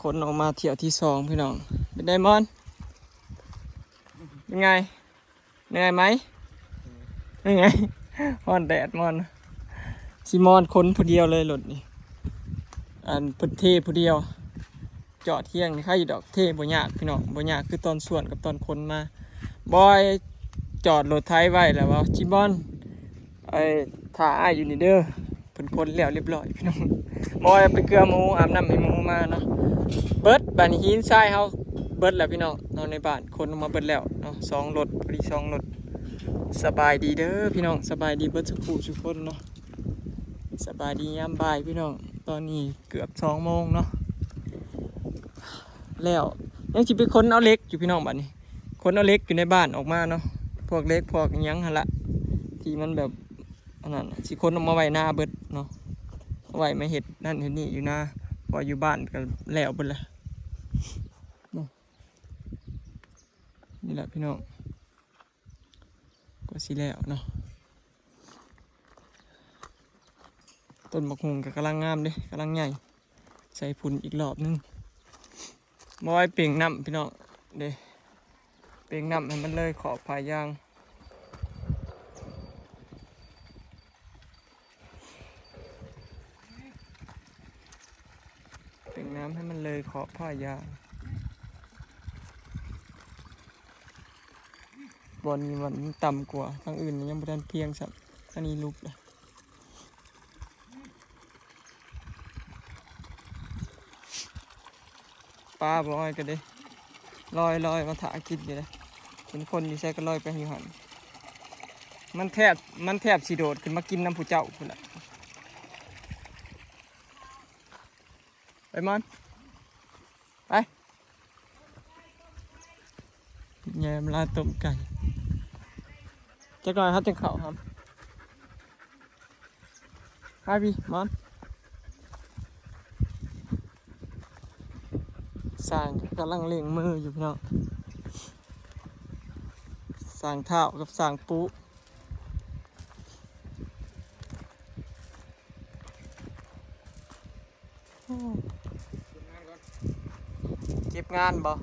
ຂົນອອກມາຖ້ຽວທີສອງພີ່ນ້ອງ. ເປັນໃດມອນ? ເປັນໄງ? ເໜື່ອຍໄໝ? ເປັນໄງ? ຮ້ອນແດດມອນ. ຊິມອນຂົນຜູ້ດຽວເລີຍລົດນີ້ ອັນເພິ່ນເທຜູ້ດຽວ. ຈອດຮຽງນີ້ໄຄຢູ່ດອກ ເທບໍ່ຍາກພີ່ນ້ອງ ບໍ່ຍາກຄືຕອນສວນກັບຕອນຂົນມາ. ບອຍຈອດລົດໄຖໄວ້ແລ້ວວ່າ ຈິມອນ ໄອ້ ຖ້າອ້າຍຢູ່ນີ້ເດີ ເພິ່ນຂົນແລ້ວລຽບຮ້ອຍພີ່ນ້ອງ. ບອຍໄປເກືອໝູ ອາບນ້ຳໃຫ້ໝູມາເນາະ. ເບິດ ບາດນີ້ຫີນຊາຍເຮົາເບິດແລ້ວພີ່ນ້ອງເນາະ ໃນບ້ານຂົນອອກມາເບິດແລ້ວເນາະ ສອງລົດ ພໍດີສອງລົດ. ສະບາຍດີເດີພີ່ນ້ອງ ສະບາຍດີເບິດສູ່ຜູ້ສູ່ຄົນເນາະ. ສະບາຍດີຍາມບ່າຍພີ່ນ້ອງ ຕອນນີ້ເກືອບສອງໂມງເນາະ ແລ້ວຍັງຊິໄປຂົນເອົາເຫຼັກຢູ່ພີ່ນ້ອງ. ບາດນີ້ຂົນເອົາເຫຼັກຢູ່ໃນບ້ານອອກມາເນາະ ພວກເຫຼັກພວກອີ່ຫຍັງຫັ້ນລະ ທີ່ມັນແບບອັນນັ້ນ ຊິຂົນອອກມາໄວ້ນາເບິດເນາະ ເອົາໄວ້ມາເຮັດນັ້ນເຮັດນີ້ຢູ່ນາ ເພາະວ່າຢູ່ບ້ານກໍແລ້ວເບິດແລ້ວເນາະ. ນີ້ແຫຼະພີ່ນ້ອງ ກວ່າຊິແລ້ວເນາະ. ຕົ້ນບັກຫຸ່ງກໍກຳລັງງາມເດ້ ກຳລັງໃຫຍ່ ໃສ່ຝຸ່ນອີກລອບໜຶ່ງ. ມາໄວ້ເປັ່ງນ້ຳພີ່ນ້ອງເດ້ ເປັ່ງນ້ຳໃຫ້ມັນເລີຍຂອບຜ້າຢາງ. ເປັ່ງນ້ຳໃຫ້ມັນເລີຍຂອບຜ້າຢາງ. ບ່ອນນີ້ມັນຕ່ຳກວ່າທາງອື່ນ ຍັງບໍ່ທັນພຽງຊ້ຳ ອັນນີ້ຫຼຸບລະ. ປາບໍ່ອ້ອຍກໍເດ້ ລອຍໆ ມາຖ້າກິນຢູ່ເດ້ ເຫັນຄົນຢູ່ໃສກໍລອຍໄປຢູ່ຫັ້ນ. ມັນແທບ ມັນແທບຊິໂດດຂຶ້ນມາກິນນຳຜູ້ເຈົ້າພຸ້ນລະ. ໄປມອນ ໄປ ແຍມລາຕົ້ມໄກ່ ຈັກໜ່ອຍເຮົາຈຶ່ງເຂົ້າຫຳ. ຫາພີ່ມອນ ຊ່າງກຳລັງເລັ່ງມືຢູ່ພີ່ນ້ອງ ຊ່າງທ້າວກັບຊ່າງປູ. ເກັບງານບໍ່?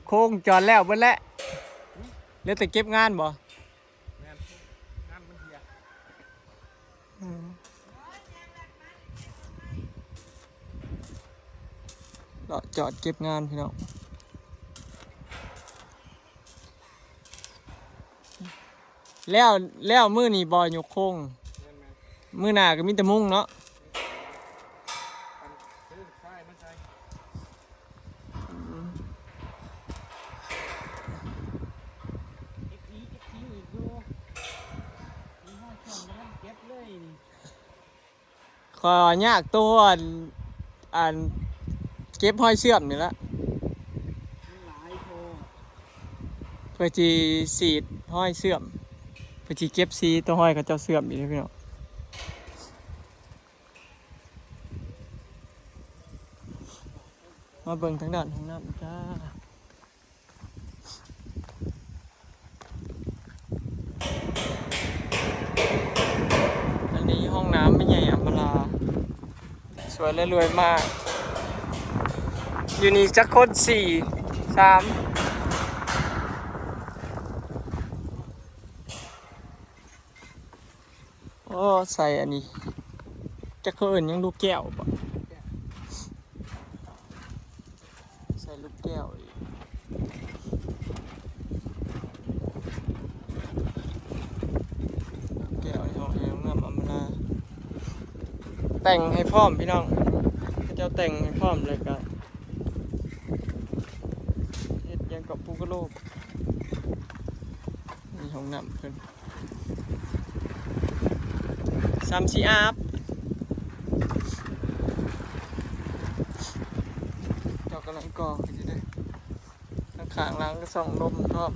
ໂຄ້ງຈອດແລ້ວເບິດແລ້ວ ເຫຼືອແຕ່ເກັບງານບໍ່? ອືມ ເລາະຈອດເກັບງານພີ່ນ້ອງ. ແລ້ວ ແລ້ວມື້ນີ້ບໍ່ຍົກໂຄງ ແມ່ນໆ ມື້ໜ້າກໍມີແຕ່ມຸງເນາະ. ອືມ ຂ້ອຍວ່າຍາກໂຕອັນ ອັນເກັບຮອຍເຊື່ອມນີ້ລະ ມັນຫຼາຍໂພດ ເພື່ອຊິສີດຮອຍເຊື່ອມ ເພື່ອຊິເກັບສີໂຕຮອຍເຂົາເຈົ້າເຊື່ອມອີກເດ້ພີ່ນ້ອງ. ມາເບິ່ງທາງດ້ານຫ້ອງນ້ຳອີກຈ້າ. ອັນນີ້ຫ້ອງນ້ຳແມ່ໃຫຍ່ອຳມາລາ ສວຍແລະລວຍມາກ. ຢູ່ນີ້ຈັກຄົນ? ສີ່ ສາມ. ໂອ້ ໃສ່ອັນນີ້ ຈັກເຂົາເອີ້ນຫຍັງ ລູກແກ້ວບໍ? ໃສ່ລູກແກ້ວອີກ ແກ້ວໃນຫ້ອງແອງນ້ຳອຳມາລາ ແຕ່ງໃຫ້ພ້ອມພີ່ນ້ອງ ເຂົາເຈົ້າແຕ່ງໃຫ້ພ້ອມ ແລ້ວກະເຮັດຫຍັງເກາະ ປູກະໂລບ ນີ້ຫ້ອງນ້ຳເພິ່ນ. ສາມສີ່ອາບ ເຈົ້າກຳລັງກໍ່ຂຶ້ນຢູ່ເດ້ ທາງຂ້າງຫຼັງກໍຊ່ອງລົມພ້ອມ.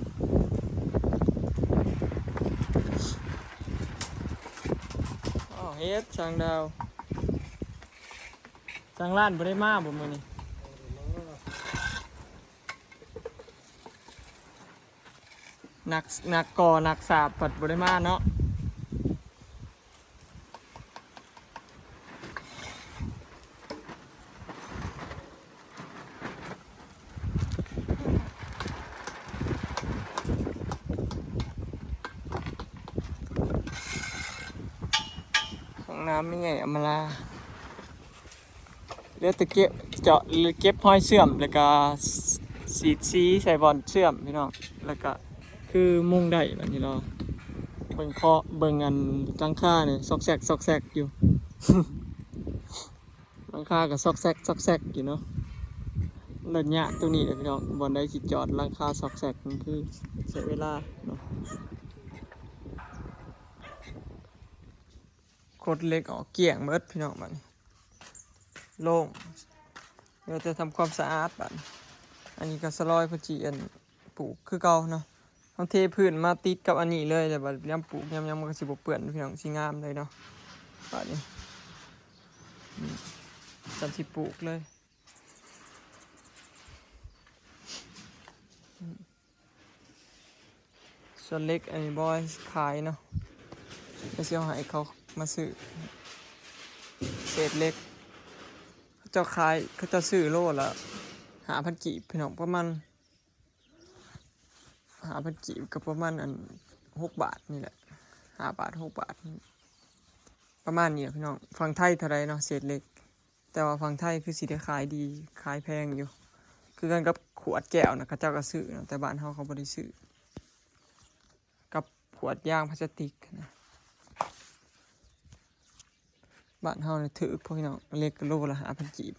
ອ້າວ ເຮັດຊ່າງດາວ ຊ່າງລ້ານບໍ່ໄດ້ມາບໍ່ມື້ນີ້? ນັກ ນັກກໍ່ນັກສາບພັດບໍ່ໄດ້ມາເນາະ. ນ້ຳມີໃຫຍ່ອຳມາລາ ເຫຼືອແຕ່ເກັບ ເຈາະ ເກັບຮອຍເຊື່ອມ ແລ້ວກະສີດສີໃສ່ບ່ອນເຊື່ອມພີ່ນ້ອງ ແລ້ວກະຄືມຸງໄດ້ບາດນີ້ເນາະ. ເບິ່ງເຄາະ ເບິ່ງອັນຫຼັງຄານີ້ ຊອກແຊກ ຊອກແຊກຢູ່ ຫຼັງຄາກໍຊອກແຊກ ຊອກແຊກຢູ່ເນາະ. ລະຍະຕົງນີ້ແຫຼະພີ່ນ້ອງ ບ່ອນໃດຊິຈອດຫຼັງຄາຊອກແຊກ ມັນຄືໃຊ້ເວລາເນາະ. ຂົດເຫຼັກອອກກ້ຽງເບິດພີ່ນ້ອງ ບາດນີ້ໂລ່ງ ເຫຼືອແຕ່ທຳຄວາມສະອາດບາດນີ້. ອັນນີ້ກໍສະລອຍເພິ່ນຊິອັນ ປູກຄືເກົ່າເນາະ. ເຮົາເທພື້ນມາຕິດກັບອັນນີ້ເລີຍ ແລ້ວບາດຍາມປູກຍາມຫຍັງມັນກໍຊິບໍ່ເປື້ອນພີ່ນ້ອງ ຊິງາມເລີຍເນາະ. ບາດນີ້ ອືມ ຊັ້ນຊິປູກເລີຍ. ອືມ ສ່ວນເຫຼັກອັນນີ້ບໍ່ຂາຍເນາະ ກໍຊິເອົາໃຫ້ເຂົາມາຊື້ເສດເຫຼັກ. ເຂົາເຈົ້າຂາຍ ເຂົາເຈົ້າຊື້ໂລລະຫ້າພັນກີບພີ່ນ້ອງ ປະມານຫ້າພັນກີບ ກໍປະມານອັນຫົກບາດນີ້ແຫຼະ ຫ້າບາດ ຫົກບາດ ປະມານນີ້ແຫຼະພີ່ນ້ອງ. ຝັ່ງໄທເທົ່າໃດເນາະ ເສດເຫຼັກ ແຕ່ວ່າຝັ່ງໄທຄືຊິໄດ້ຂາຍດີ ຂາຍແພງຢູ່ ຄືກັນກັບຂວດແກ້ວນະ ເຂົາເຈົ້າກໍຊື້ເນາະ ແຕ່ບ້ານເຮົາເຂົາບໍ່ໄດ້ຊື້ ກັບຂວດຢາງພລາສຕິກນະ. ບ້ານເຮົານີ້ຖືກ ພວກພີ່ນ້ອງ ເຫຼັກໂລລະຫ້າພັນກີບ.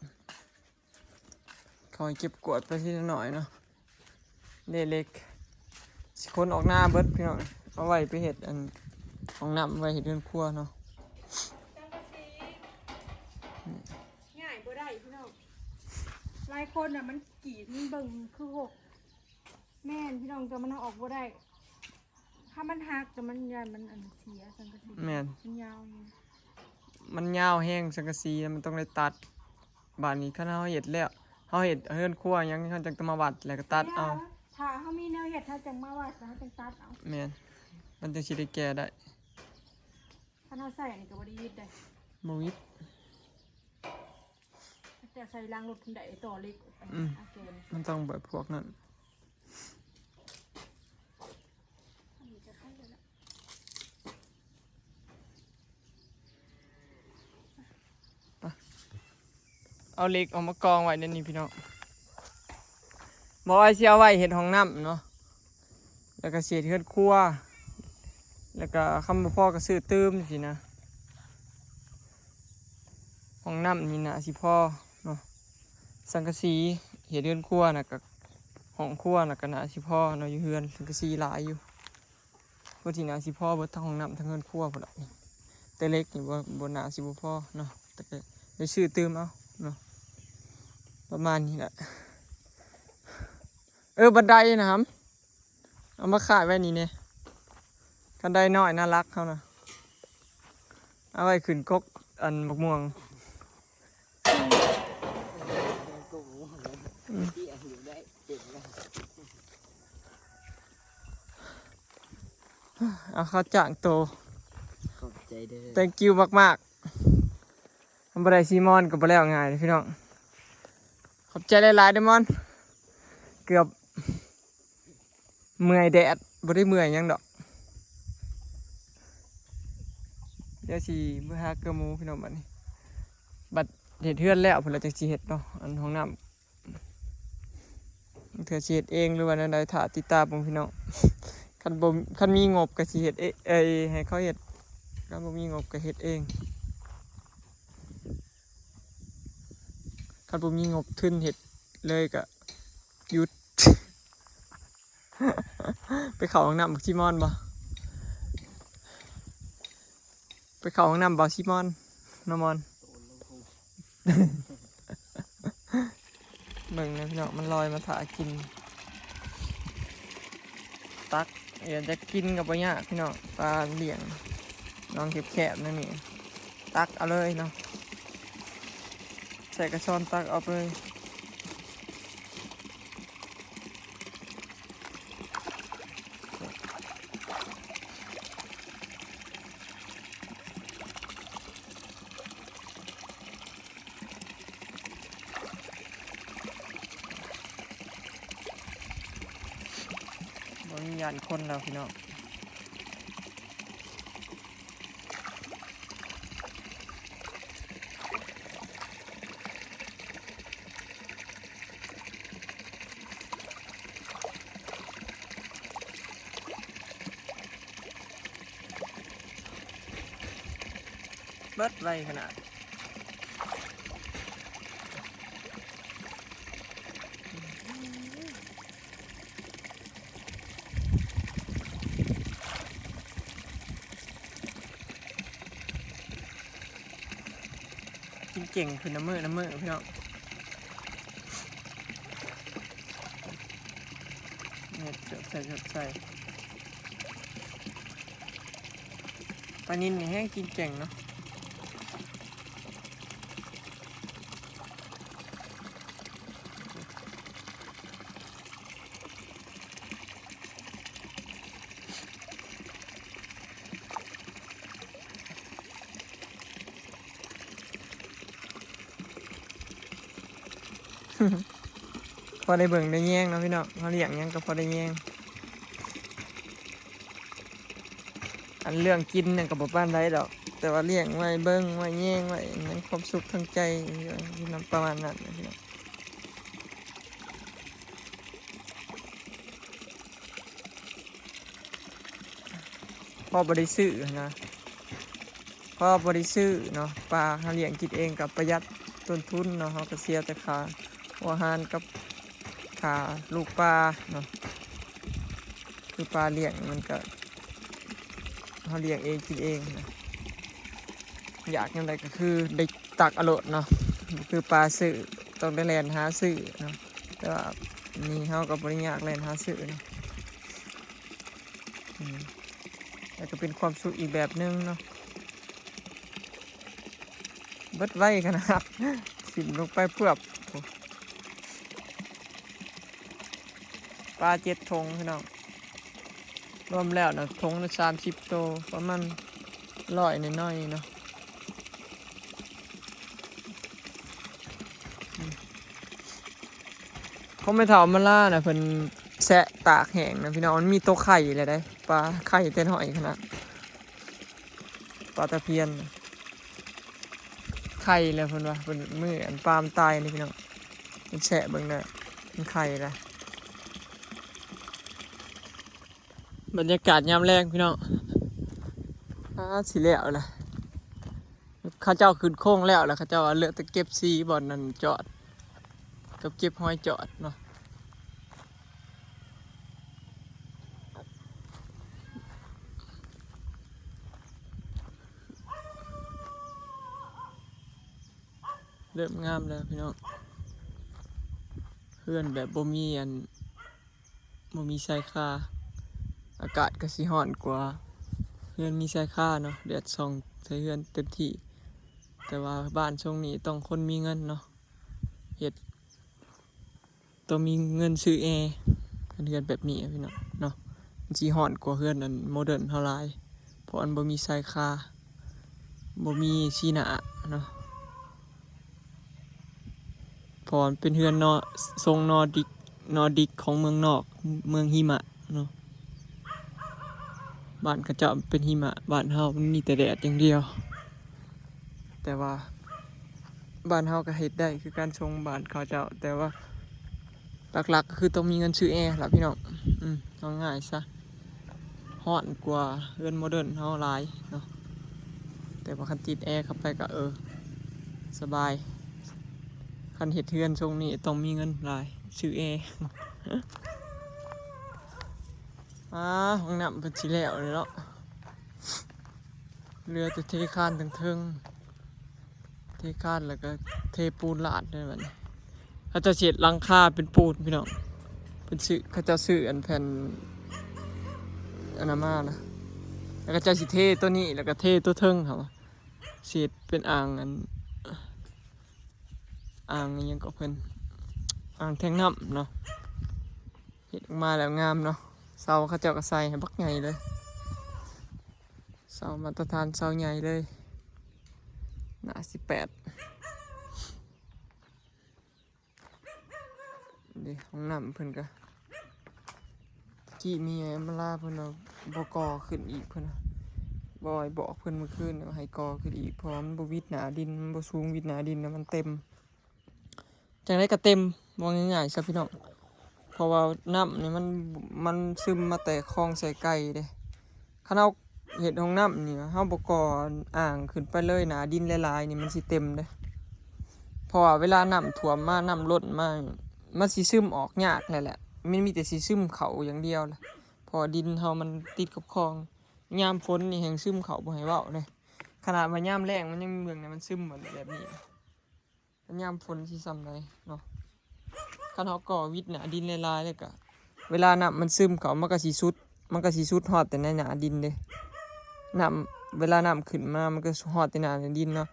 ເຂົາໃຫ້ເກັບກວດໄປທີລະໜ້ອຍເນາະ. ເດ້ເຫຼັກ ຊິຂົນອອກນາເບິດພີ່ນ້ອງ ເອົາໄວ້ໄປເຮັດອັນຫ້ອງນ້ຳ ໄວ້ເຮັດເຮືອນຄົວເນາະ. ງ່າຍບໍ່ໄດ້ພີ່ນ້ອງ ຫຼາຍຄົນນະ ມັນກຣີດ ມັນເບິ່ງຄືຫົກ ແມ່ນພີ່ນ້ອງ ແຕ່ມັນເອົາອອກບໍ່ໄດ້. ຖ້າມັນຫັກ ແຕ່ມັນຢ້ານມັນອັນເສຍ ສັງກະສີ ແມ່ນ ມັນຍາວຢູ່ ມັນຍາວແຮງ ສັງກະສີນະ ມັນຕ້ອງໄດ້ຕັດ. ບາດນີ້ຄັນເຮົາເຮັດແລ້ວ ເຮົາເຮັດເຮືອນຄົວຫຍັງ ເຮົາຈັ່ງຕ້ອງມາວັດ ແລ້ວກໍຕັດເອົາ. ຖ້າເຮົາມີແນວເຮັດ ເຮົາຈັ່ງມາວັດ ແລ້ວເຮົາຈັ່ງຕັດເອົາ. ແມ່ນ ມັນຈັ່ງຊິໄດ້ແກ່ໄດ້. ຄັນເຮົາໃສ່ອັນນີ້ກໍບໍ່ໄດ້ວິດໄດ໋ ບໍ່ວິດ. ແຕ່ໃສ່ຫຼັງລົດພຸ້ນໄດ໋ ຕໍ່ເຫຼັກອອກໄປ. ອືມ ມັນຕ້ອງແບບພວກນັ້ນ. ເອົາເຫຼັກອອກມາກອງໄວ້ໃນນີ້ພີ່ນ້ອງ. ບໍ່ວ່າຊິເອົາໄວ້ເຮັດຫ້ອງນ້ຳເນາະ ແລ້ວກໍຊິເຮັດເຮືອນຄົວ ແລ້ວກໍຄັນບໍ່ພໍກໍຊື້ຕື່ມຊີ້ນະ. ຫ້ອງນ້ຳນີ້ໜ້າຊິພໍເນາະ ສັງກະສີເຮັດເຮືອນຄົວນະ ກໍຫ້ອງຄົວນະ ກໍໜ້າຊິພໍເນາະ ຢູ່ເຮືອນສັງກະສີຫຼາຍຢູ່. ພໍທີ່ໜ້າຊິພໍເບິດທັງຫ້ອງນ້ຳທັງເຮືອນຄົວພຸ້ນລະ. ແຕ່ເຫຼັກນີ້ບໍ່ ບໍ່ໜ້າຊິບໍ່ພໍເນາະ ແຕ່ກໍໄດ້ຊື້ຕື່ມເອົາເນາະ ປະມານນີ້ແຫຼະ. ເອີ ບັນໄດນະຫຳ ເອົາມາຂາຍໄວ້ນີ້ແດ່. ຄັນໄດນ້ອຍໜ້າລັກເຮົານະ ເອົາໄວ້ຂຶ້ນກົກອັນໝາກມ່ວງ. ອືມ ເອົາເຂົ້າຈ້າງໂຕ. ຂອບໃຈເດີ. Thank you ມາກໆ. ຄັນບໍ່ໄດ້ຊີມອນກໍບໍ່ແລ້ວງ່າຍເດ້ພີ່ນ້ອງ. ຂອບໃຈຫຼາຍໆເດີມອນ. ເກືອບເມື່ອຍແດດ ບໍ່ໄດ້ເມື່ອຍຫຍັງດອກ. ດຽວຊິເມືອຫາເກືອໝູພີ່ນ້ອງ ບັດນີ້ ບັດເຮັດເຮືອນແລ້ວພຸ້ນລະ ຈັ່ງຊິເຮັດເນາະ ອັນຫ້ອງນ້ຳ. ເທື່ອຊິເຮັດເອງ ຫຼືວ່າແນວໃດ ຖ້າຕິດຕາມເບິ່ງພີ່ນ້ອງ. ຄັນບໍ່ ຄັນມີງົບກໍຊິເຮັດເອ ເອີຍ ໃຫ້ເຂົາເຮັດ. ຄັນບໍ່ມີງົບກໍເຮັດເອງ. ຄັນບໍ່ມີງົບທຶນເຮັດເລີຍກໍຢຸດ. ໄປເຂົ້າຫ້ອງນ້ຳບັກຊີມອນບໍ່? ໄປເຂົ້າຫ້ອງນ້ຳບໍ່ຊີມອນ ນ້ອງມອນ? ເບິ່ງນະພີ່ນ້ອງ ມັນລອຍມາຖ້າກິນ. ຕັກ ຢາກຈະກິນກໍບໍ່ຍາກພີ່ນ້ອງ ປາລ້ຽງໜອງແຄບໆ ແນວນີ້ ຕັກເອົາເລີຍເນາະ ໃສ່ກະຊອນຕັກເອົາເລີຍ. ບໍ່ມີຢ້ານຄົນແລ້ວພີ່ນ້ອງ. ເບິດໄວຂະໜາດ. ກິນເກັ່ງຂຶ້ນນຳມື້ນຳມື້ພີ່ນ້ອງ. ເຮັດເສີບໃສ່ ເສີບໃສ່. ປານິນນີ້ແຮງກິນເກັ່ງເນາະ. ພໍໄດ້ເບິ່ງໄດ້ແຍງເນາະພີ່ນ້ອງ, ເຮົາລ້ຽງຫຍັງກໍພໍໄດ້ແຍງ. ອັນເລື່ອງກິນນັ້ນກໍບໍ່ປານໃດດອກ, ແຕ່ວ່າລ້ຽງໄວ້ເບິ່ງໄວ້ແຍງໄວ້ ມັນຄວາມສຸກທາງໃຈ ຢູ່ນຳປະມານນັ້ນນະພີ່ນ້ອງ. ພໍບໍ່ໄດ້ຊື້ຫັ້ນນະ, ພໍບໍ່ໄດ້ຊື້ເນາະ, ປາເຮົາລ້ຽງກິນເອງກໍປະຢັດຕົ້ນທຶນເນາະ, ເຮົາກໍເສຍແຕ່ຄ່າຫົວອາຫານກັບຄ່າລູກປາເນາະ. ຄືປາລ້ຽງມັນກໍ ເຮົາລ້ຽງເອງກິນເອງນະ, ຢາກແນວໃດກໍຄືໄດ້ຕັກເອົາໂລດເນາະ, ບໍ່ຄືປາຊື້ ຕ້ອງໄດ້ແລ່ນຫາຊື້ເນາະ. ແຕ່ວ່ານີ້ເຮົາກໍບໍ່ໄດ້ຍາກແລ່ນຫາຊື້ເນາະ. ອືມ ແຕ່ກໍເປັນຄວາມສຸກອີກແບບໜຶ່ງເນາະ. ເບິດໄວຂະໜາດ ຖິ້ມລົງໄປເຜືອບ. ປາເຈັດຖົງພີ່ນ້ອງ, ລວມແລ້ວນະ ຖົງລະສາມສິບໂຕ ປະມານຮ້ອຍໜ້ອຍໆເນາະ. ຂອງແມ່ເຖົ້າມາລານະ ເພິ່ນແຊະຕາກແຫ້ງນະພີ່ນ້ອງ, ມັນມີໂຕໄຂ່ແລ້ວໃດ໋, ປາໄຂ່ແຕ່ນ້ອຍຂະໜາດ. ປາຕະພຽນໄຂ່ແລ້ວເພິ່ນວ່າ, ເພິ່ນ ມື້ອັນປາມັນຕາຍນີ້ພີ່ນ້ອງ, ເພິ່ນແຊະເບິ່ງນະ ມັນໄຂ່ລະ. ບັນຍາກາດຍາມແລງພີ່ນ້ອງ, ອາ ຊິແລ້ວລະ, ເຂົາເຈົ້າຂຶ້ນໂຄງແລ້ວລະ, ເຂົາເຈົ້າວ່າເຫຼືອແຕ່ເກັບສີບ່ອນນັ້ນຈອດ ກັບເກັບຮອຍຈອດເນາະ. ເລີ່ມງາມແລ້ວພີ່ນ້ອງ, ເຮືອນແບບບໍ່ມີອັນ ບໍ່ມີຊາຍຄາ, ອາກາດກໍຊິຮ້ອນກວ່າເຮືອນມີຊາຍຄາເນາະ, ແດດສ່ອງໃສ່ເຮືອນເຕັມທີ່. ແຕ່ວ່າບ້ານຊົງນີ້ຕ້ອງຄົນມີເງິນເນາະ ເຮັດ, ຕ້ອງມີເງິນຊື້ແອ ຄັນເຮືອນແບບນີ້ພີ່ນ້ອງເນາະ. ມັນຊິຮ້ອນກວ່າເຮືອນອັນໂມເດີນເຮົາຫຼາຍ, ເພາະມັນບໍ່ມີຊາຍຄາ ບໍ່ມີຊີໜ້າເນາະ. ເພາະວ່າມັນເປັນເຮືອນນໍ ຊົງນໍດິກ, ນໍດິກຂອງເມືອງນອກ ເມືອງຫິມະເນາະ. ບ້ານເຂົາເຈົ້າເປັນຫິມະ, ບ້ານເຮົາມັນມີແຕ່ແດດຢ່າງດຽວ. ແຕ່ວ່າບ້ານເຮົາກໍເຮັດໄດ້ຄືກັນ ຊົງບ້ານເຂົາເຈົ້າ, ແຕ່ວ່າຫຼັກໆກໍຄືຕ້ອງມີເງິນຊື້ແອລະພີ່ນ້ອງ. ອືມ ເອົາງ່າຍຊະ. ຮ້ອນກວ່າເຮືອນໂມເດີນເຮົາຫຼາຍເນາະ, ແຕ່ວ່າຄັນຕິດແອເຂົ້າໄປກໍ ເອີ ສະບາຍ. ຄັນເຮັດເຮືອນຊົງນີ້ຕ້ອງມີເງິນຫຼາຍ ຊື້ແອ. ອາ ຫ້ອງນ້ຳເພິ່ນຊິແລ້ວແລ້ວເນາະ, ເຫຼືອແຕ່ເທຄານເທິງໆ. ເທຄານແລ້ວກໍເທປູນລາດເລີຍບັດນີ້. ເຂົາເຈົ້າຊິເຮັດຫຼັງຄາເປັນປູນພີ່ນ້ອງ, ເພິ່ນຊື້ ເຂົາເຈົ້າຊື້ອັນແຜ່ນອັນນັ້ນມານະ, ແລ້ວເຂົາເຈົ້າຊິເທຕົວນີ້ ແລ້ວກໍເທຕົວເທິງເຂົາວ່າ ຊິເຮັດເປັນອ່າງອັນ ອ່າງອີ່ຫຍັງກໍເພິ່ນ ອ່າງແທງນ້ຳເນາະ. ເຮັດອອກມາແລ້ວງາມເນາະ, ເສົາເຂົາເຈົ້າກໍໃສ່ໃຫ້ບັກໃຫຍ່ເລີຍ, ເສົາມາດຕະຖານ ເສົາໃຫຍ່ເລີຍ. ໜ້າສິບແປດເດ້. ຫ້ອງນ້ຳເພິ່ນກະ ກີ້ມີແອມາລາເພິ່ນວ່າບໍ່ກໍ່ຂຶ້ນອີກ, ເພິ່ນວ່າ ບອຍບອກເພິ່ນມື້ຄືນວ່າໃຫ້ກໍ່ຂຶ້ນອີກ ເພາະວ່າມັນບໍ່ວິດໜ້າດິນ, ມັນບໍ່ສູງວິດໜ້າດິນ ແລ້ວມັນເຕັມ. ຈັ່ງໃດກໍເຕັມ, ເວົ້າງ່າຍໆຊະພີ່ນ້ອງ, ເພາະວ່ານ້ຳນີ້ມັນ ມັນຊຶມມາແຕ່ຄອງສາຍໄກ່ເດ້. ຄັນເຮົາ ເຮັດຫ້ອງນ້ຳນີ້ ເຮົາບໍ່ກໍ່ອ່າງຂຶ້ນໄປເລີຍ ໜ້າດິນຫຼາຍໆນີ້ມັນຊິເຕັມເດ້. ເພາະວ່າເວລານ້ຳຖ້ວມມາ ນ້ຳລົ້ນມາ ມັນຊິຊຶມອອກຍາກແຫຼະ ແຫຼະ ມັນມີແຕ່ຊິຊຶມເຂົ້າຢ່າງດຽວແຫຼະ ເພາະວ່າດິນເຮົາມັນຕິດກັບຄອງ. ຍາມຝົນນີ້ແຮ່ງຊຶມເຂົ້າບໍ່ໃຫ້ເວົ້າເດ້. ຂະໜາດວ່າຍາມແລ້ງມັນຍັງເບິ່ງແດ່ ມັນຊຶມໝົດແບບນີ້. ຍາມຝົນຊິສ່ຳໃດເນາະ. ຄັນເຮົາກໍ່ວິດໜ້າດິນຫຼາຍໆ ແລ້ວກະເວລານ້ຳມັນຊຶມເຂົ້າ ມັນກະຊິຊຸດ ມັນກະຊິຊຸດຮອດແຕ່ໃນໜ້າດິນເດ້. ນ້ຳ ເວລານ້ຳຂຶ້ນມາ ມັນກະຊິຮອດແຕ່ໜ້າດິນເນາະ.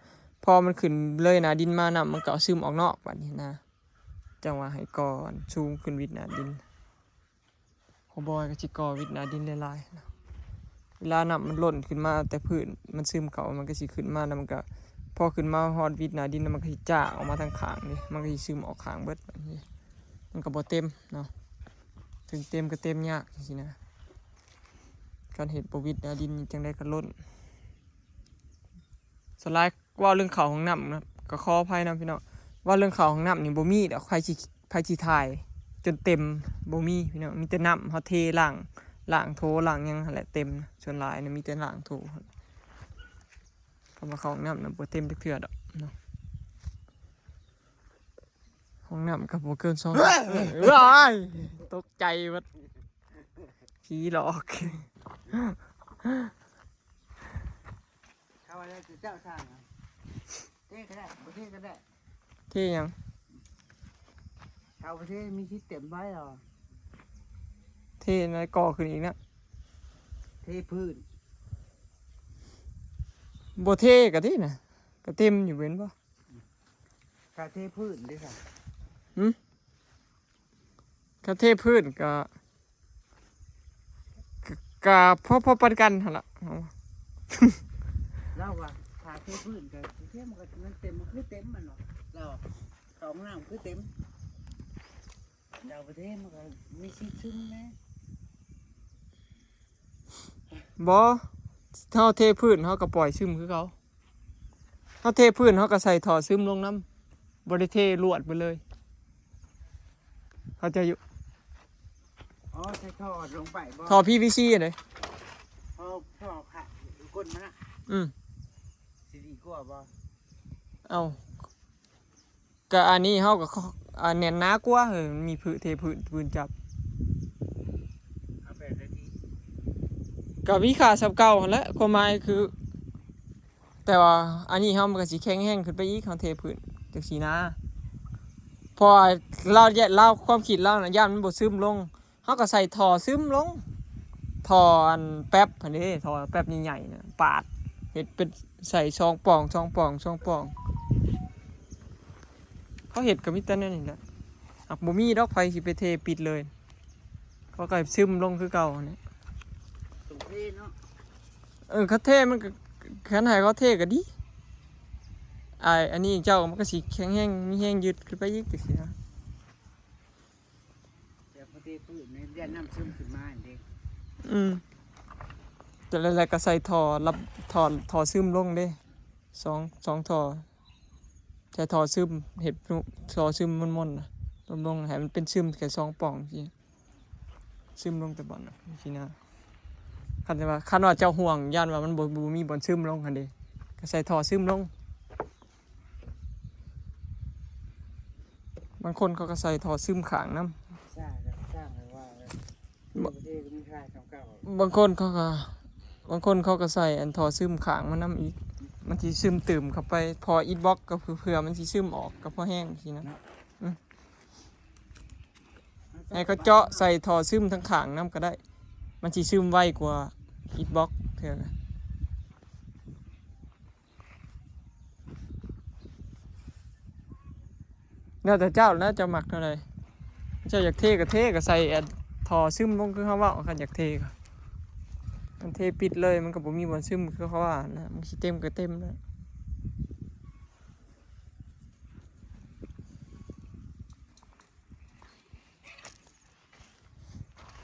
ພໍມັນຂຶ້ນເລີຍໜ້າດິນມາ ນ້ຳມັນກະຊຶມອອກນອກບາດນີ້ນະ. ຈັ່ງວ່າໃຫ້ກໍ່ສູງຂຶ້ນວິດໜ້າດິນ. ຫົວບອຍກໍຊິກໍ່ວິດໜ້າດິນຫຼາຍໆ ເວລານ້ຳມັນລົ້ນຂຶ້ນມາແຕ່ພື້ນ ມັນຊຶມເຂົ້າ ມັນກໍຊິຂຶ້ນມາ ແລ້ວມັນກໍ ພໍຂຶ້ນມາຮອດວິດໜ້າດິນ ແລ້ວມັນກໍຊິຈາອອກມາທາງຂ້າງເດ້ ມັນກໍຊິຊຶມອອກຂ້າງເບິດ ມັນກໍບໍ່ເຕັມເນາະ. ເຖິງເຕັມກໍເຕັມຍາກຈັ່ງຊີ້ນະ. ຄັນເຮັດບໍ່ວິດໜ້າດິນນີ້ ຈັ່ງໃດກໍລົ້ນ. ສ່ວນຫຼາຍເວົ້າເລື່ອງເຂົ້າຫ້ອງນ້ຳນະ ກໍຂໍອະໄພນຳພີ່ນ້ອງ. ເວົ້າເລື່ອງເຂົ້າຫ້ອງນ້ຳນີ້ບໍ່ມີດອກ ໃຜຊິ ໃຜຊິຖ່າຍຈົນເຕັມ ບໍ່ມີພີ່ນ້ອງ. ມີແຕ່ນ້ຳເຮົາເທລ້າງ ລ້າງໂຖລ້າງຫຍັງຫັ້ນແຫຼະເຕັມ. ສ່ວນຫຼາຍນະມີແຕ່ລ້າງໂຖ. ຄຳວ່າເຂົ້າຫ້ອງນ້ຳນະບໍ່ເຕັມຈັກເທື່ອດອກເນາະ. ຫ້ອງນ້ຳກໍບໍ່ເກີນສອງ ວ້າຍ ຕົກໃຈເບິດ ຜີຫຼອກ. ເຂົາວ່າແລ້ວເຈົ້າສ້າງ ເທກໍໄດ້ ບໍ່ເທກໍໄດ້. ເທຫຍັງ? ເຂົາປະເທດມີຊິດເຕັມໄວ້ເອົາ. ເທແລ້ວກໍ່ຂຶ້ນອີກນະ. ເທພື້ນ. ບໍ່ເທກໍຕິນະ ກໍເຕັມຢູ່ແມ່ນບໍ່? ຖ້າເທພື້ນເດ້ຊະ? ຫື? ຄັນເທພື້ນກໍ ກະ ກະພໍໆປານກັນຫັ້ນລະ. ລາວວ່າຖ້າເທພື້ນກໍ ເທມັນກໍ ມັນເຕັມ ມັນຄືເຕັມແມ່ນບໍ່? ລາວ ເຂົ້າຫ້ອງນ້ຳຄືເຕັມ. ລາວປະເທດມັນກໍມີຊິດຊຶມແດ່. ບໍ່ ເຮົາເທພື້ນເຮົາກໍປ່ອຍຊຶມຄືເກົ່າ. ເຮົາເທພື້ນເຮົາກໍໃສ່ທໍ່ຊຶມລົງນຳ ບໍ່ໄດ້ເທລວດໄປເລີຍ ເຂົ້າໃຈຢູ່. ອໍ ໃສ່ທໍ່ລົງໄປບໍ່? ທໍ່ ພີວີຊີ ຫັ້ນເດ້. ທໍ່ ທໍ່ຂະ ກົ້ນມັນນະ. ອືມ ຊິດີກວ່າບໍ່? ເອົ້າ ກະອັນນີ້ເຮົາກໍ ອັນແໜ້ນໜາກວ່າ ເອີ ມັນມີພື້ນ ເທພື້ນ ພື້ນຈັບ ເອົາແບບໃດດີ? ກະມີຄ່າສ່ຳເກົ່າຫັ້ນແຫຼະ ຄວາມໝາຍຄື ແຕ່ວ່າອັນນີ້ເຮົາມັນກໍຊິແຂງແຮງຂຶ້ນໄປອີກ ເຮົາເທພື້ນຈັ່ງຊີ້ນາ. ເພາະວ່າລາວ ລາວ ຄວາມຄິດລາວນະ ຢ້ານມັນບໍ່ຊຶມລົງ ເຮົາກໍໃສ່ທໍ່ຊຶມລົງ ທໍ່ອັນແປັບຫັ້ນເດ້ ທໍ່ແປັບໃຫຍ່ໆນະ ປາດ ເຮັດເປັນໃສ່ສອງປ່ອງ ສອງປ່ອງ ສອງປ່ອງ. ເຂົາເຮັດກໍມີແຕ່ແນວນີ້ແຫຼະ ຫາກບໍ່ມີດອກໃຜຊິໄປເທປິດເລີຍ ເຂົາກໍໃຫ້ຊຶມລົງຄືເກົ່າຫັ້ນແຫຼະ. ຕ້ອງເທເນາະ. ເອີ ຄັນເທມັນກໍ ຄັນໃຫ້ເຂົາເທກໍດີ ອ້າຍ ອັນນີ້ເຈົ້າມັນກໍຊິແຂງແຮງ ມີແຮງຍຶດຂຶ້ນໄປອີກຈັ່ງຊີ້ນະ. ແຕ່ພໍເທພື້ນນີ້ຢ້ານນ້ຳຊຶມຂຶ້ນມາຫັ້ນເດ້. ອືມ ແຕ່ແລ້ວກໍໃສ່ທໍ່ ລັບ ທໍ່ ທໍ່ຊຶມລົງເດ້ ສອງ ສອງທໍ່ ໃສ່ທໍ່ຊຶມ ເຮັດທໍ່ຊຶມມົນໆນະ ລົງໃຫ້ມັນເປັນຊຶມແຄ່ສອງປ່ອງຊີ້ ຊຶມລົງແຕ່ບ່ອນນະ ຊີ້ນະ. ຄັນວ່າ ຄັນວ່າເຈົ້າຫ່ວງ ຢ້ານວ່າມັນບໍ່ ບໍ່ມີບ່ອນຊຶມລົງຫັ້ນເດ້ ກໍໃສ່ທໍ່ຊຶມລົງ. ບາງຄົນເຂົາກໍໃສ່ທໍ່ຊຶມຂ້າງນຳ. ສ້າງ ສ້າງແບບວ່າ ບ- ປະເທດກໍມີຄ່າສ່ຳເກົ່າ. ບາງຄົນເຂົາກໍ ບາງຄົນເຂົາກໍໃສ່ອັນທໍ່ຊຶມຂ້າງມານຳອີກ ມັນຊິຊຶມຕື່ມເຂົ້າໄປ ເພາະອິດບລັອກກໍເພື່ອ ເພື່ອມັນຊິຊຶມອອກ ກໍພໍແຮງຊີ້ນະ. ເນາະ. ອືມ. ໃຫ້ເຂົາເຈາະໃສ່ທໍ່ຊຶມທາງຂ້າງນຳກໍໄດ້ ມັນຊິຊຶມໄວກວ່າອິດບລັອກເທື່ອ. ແລ້ວແຕ່ເຈົ້າແລ້ວ ເຈົ້າມັກແນວໃດ ເຈົ້າຢາກເທກໍເທ ກໍໃສ່ອັນທໍ່ຊຶມລົງຄືເຮົາເວົ້າ. ຄັນຢາກເທກໍ ຄັນເທປິດເລີຍ ມັນກໍບໍ່ມີບ່ອນຊຶມຄືເຂົາວ່ານະ ມັນຊິເຕັມກໍເຕັມແລ້ວ.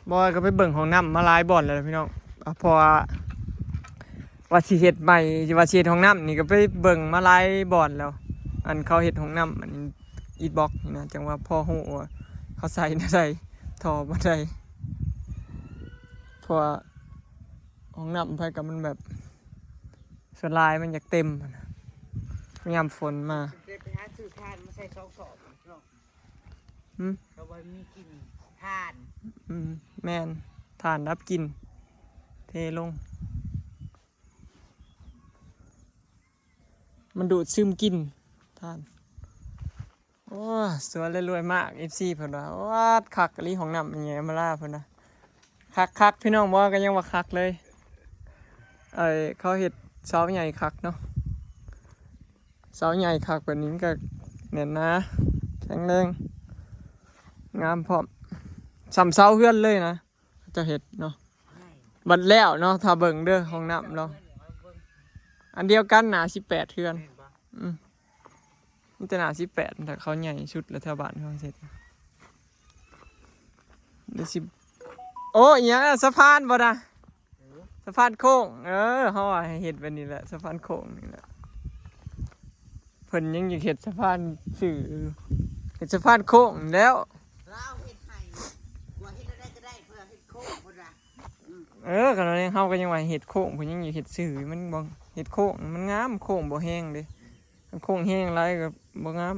ບໍ່ ກໍໄປເບິ່ງຫ້ອງນ້ຳມາຫຼາຍບ່ອນແລ້ວພີ່ນ້ອງ ເພາະວ່າ ວ່າຊິເຮັດໃໝ່ ວ່າຊິເຮັດຫ້ອງນ້ຳນີ້ ກໍໄປເບິ່ງມາຫຼາຍບ່ອນແລ້ວ. ອັນເຂົາເຮັດຫ້ອງນ້ຳ ອັນອິດບລັອກນີ້ນະ ຈັ່ງວ່າພໍຮູ້ວ່າເຂົາໃສ່ແນວໃດ ທໍ່ບ່ອນໃດ ເພາະວ່າ ຫ້ອງນ້ຳໃຜກໍມັນແບບ ສ່ວນຫຼາຍມັນຢາກເຕັມຫັ້ນນະ ຍາມຝົນມາ. ໄດ້ໄປຫາຊື້ຖ່ານມາໃສ່ສອງສອບເນາະ. ຫື? ເຂົາວ່າມີກິ່ນຖ່ານ. ອືມ ແມ່ນ ຖ່ານດັບກິ່ນ ເທລົງ ມັນດູດຊຶມກິ່ນຖ່ານ. ໂອ້ ສວຍແລະລວຍມາກ ເອັຟຊີ ເພິ່ນວ່າ. ໂອ້ ຄັກອີ່ຫຼີ ຫ້ອງນ້ຳແມ່ໃຫຍ່ອຳມາລາ ເພິ່ນວ່າ. ຄັກໆ ພີ່ນ້ອງ ບໍ່ ກໍຍັງວ່າຄັກເລີຍ. ເອີ ເຂົາເຮັດເສົາໃຫຍ່ຄັກເນາະ ເສົາໃຫຍ່ຄັກແບບນີ້ ມັນກໍແໜ້ນໜາ ແຂງແຮງ ງາມພ້ອມ ສ່ຳເສົາເຮືອນເລີຍນະ ເຂົາເຈົ້າເຮັດເນາະ. ບັດແລ້ວເນາະ ຖ້າເບິ່ງເດີ ຫ້ອງນ້ຳລາວ ອັນດຽວກັນ ໜ້າສິບແປດເຮືອນ. ອືມ ມີແຕ່ໜ້າສິບແປດ ແຕ່ເຂົາໃຫຍ່ສຸດແລ້ວ ແຖວບ້ານເຮົາເຮັດ. ດຽວຊິ ໂອ້ ອີຫຍັງ ສະພານບໍ່ນະ? ສະພານໂຄ້ງ. ເອີ ເຮົາວ່າໃຫ້ເຮັດແບບນີ້ແຫຼະ ສະພານໂຄ້ງນີ້ແຫຼະ. ເພິ່ນຍັງຢາກເຮັດສະພານຊື່ ເຮັດສະພານໂຄ້ງແລ້ວ. ລາວເຮັດໃຫ້ ວ່າເຮັດແນວໃດກໍໄດ້ ເພື່ອເຮັດໂຄ້ງ ເພິ່ນວ່າ. ເອີ ກໍເຮົາກໍຍັງວ່າເຮັດໂຄ້ງ ເພິ່ນຍັງຢາກເຮັດຊື່ ມັນບໍ່ ເຮັດໂຄ້ງມັນງາມ ໂຄ້ງບໍ່ແຮງເດ້. ຄັນໂຄ້ງແຮງຫຼາຍກໍບໍ່ງາມ.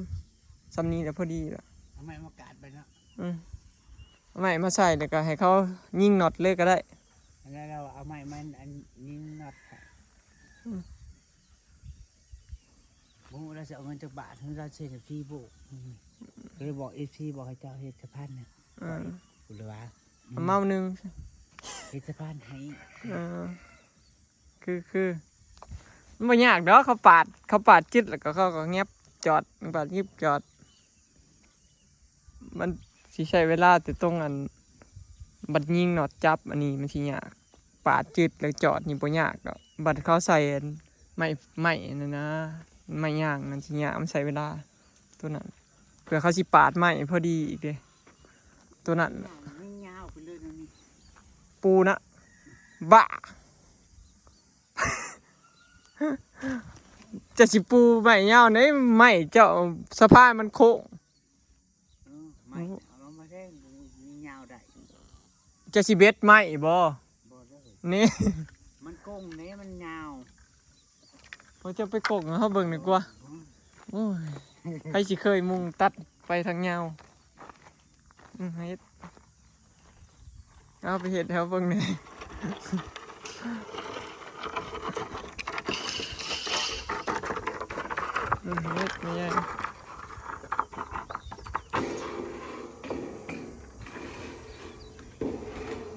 ສ່ຳນີ້ແຫຼະ ພໍດີລະ. ເອົາໄມ້ມາກາດໄປເນາະ. ອືມ ເອົາໄມ້ມາໃສ່ ແລ້ວກໍໃຫ້ເຂົາຍິງນັອດເລີຍກໍໄດ້. ແລ້ວເອົາໄມ້ມາ ອັນ ຍິງນັອດໃຫ້. ອືມ ບໍ່ຮູ້ລາວຊິເອົາເງິນຈັກບາດ ຫຼືລາວຊິເຮັດຟຣີໂບກ. ອືມ ກໍເລີຍບອກ ເອັຟຊີ ບອກໃຫ້ເຈົ້າເຮັດສະພານໃຫ້. ເອີ ເພິ່ນວ່າ ອືມ ເອົາເມົາໜຶ່ງ ເຮັດສະພານໃຫ້. ເອີ ຄື ຄື ມັນບໍ່ຍາກດອກ ເຂົາປາດ ເຂົາປາດຈຶດ ແລ້ວກໍເຂົາກໍຫຍັບຈອດ ປາດຫຍັບຈອດ. ມັນຊິໃຊ້ເວລາແຕ່ຕົງອັນ ບັດຍິງນັອດຈັບ ອັນນີ້ມັນຊິຍາກ ປາດຈຶດແລ້ວຈອດນີ້ບໍ່ຍາກດອກ. ບັດເຂົາໃສ່ອັນໄມ້ ໄມ້ນັ້ນນະ ໄມ້ຍາງນັ້ນຊິຍາກ ມັນໃຊ້ເວລາ ຕົວນັ້ນ ເພື່ອເຂົາຊິປາດໄມ້ພໍດີອີກເດ້. ຕົວນັ້ນ ຍາວໄປເລີຍນະນີ້ ປູນະ ບ້າ ຈະຊິປູໄມ້ຍາວໃດ ໄມ້ເຈົ້າ ສະພານມັນໂຄ້ງ. ເອີ ໄມ້ເອົາລົງມາແທງ ມີຍາວໄດ້. ຈະຊິເບັດໄມ້ບໍ່? ບໍ່ເດີ ນີ້ ມັນໂກ່ງເດ້ ມັນຍາວ. ເຂົາເຈົ້າໄປກົກໃຫ້ເຮົາເບິ່ງດີກວ່າ. ອືມ ໂອ້ຍ ໃຜຊິເຄີຍມຸງຕັດໄປທາງຍາວ. ອືມ ເຮັດ ເອົາໄປເຮັດໃຫ້ເຮົາເບິ່ງແດ່. ອືມ ເຮັດແມ່ໃຫຍ່.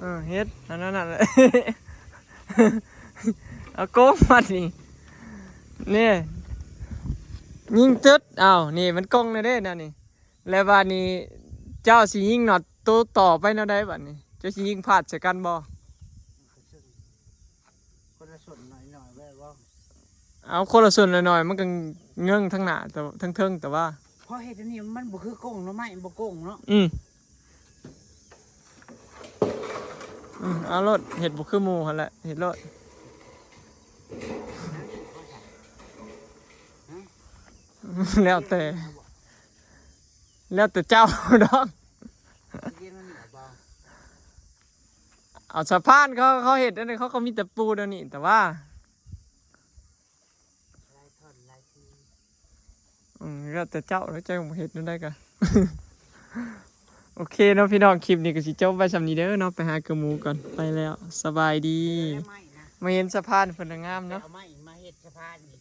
ເອີ ເຮັດອັນນັ້ນແຫຼະ ເອົາໂກງບາດນີ້ ນີ້ ຍິງຕຶດ. ອ້າວ ນີ້ມັນກົງແລ້ວເດ້ແນວນີ້. ແລ້ວບາດນີ້ເຈົ້າຊິຍິງນັອດໂຕຕໍ່ໄປແນວໃດບາດນີ້? ເຈົ້າຊິຍິງພາດໃສ່ກັນບໍ່? ຄົນລະສ່ວນໜ້ອຍໆ ແມ່ນບໍ່? ເອົາຄົນລະສ່ວນໜ້ອຍໆ ມັນກໍເງິ້ງທາງໜ້າ ແຕ່ ທາງເທິງ ແຕ່ວ່າ ເພາະເຮັດອັນນີ້ມັນບໍ່ຄືກົງເນາະ ໄມ້ບໍ່ກົງເນາະ. ອືມ ອືມ ເອົາໂລດ ເຮັດບໍ່ຄືໝູ່ຫັ້ນແຫຼະ ເຮັດໂລດ. ແລ້ວແຕ່ ແລ້ວແຕ່ເຈົ້າດອກ. ເອົາສະພານ ເຂົາ ເຂົາເຮັດອັນນີ້ ເຂົາກໍມີຕະປູແນວນີ້ ແຕ່ວ່າ ອືມ ແລ້ວແຕ່ເຈົ້າ ແລ້ວເຈົ້າເຮັດແນວໃດກໍ ໂອເຄເນາະພີ່ນ້ອງ ຄລິບນີ້ກໍຊິຈົບໄວ້ສ່ຳນີ້ເດີເນາະ ໄປຫາເກືອໝູກ່ອນ ໄປແລ້ວ ສະບາຍດີ. ມາເຫັນສະພານເພິ່ນງາມເນາະ ເອົາໄມ້ມາເຮັດສະພານນີ້.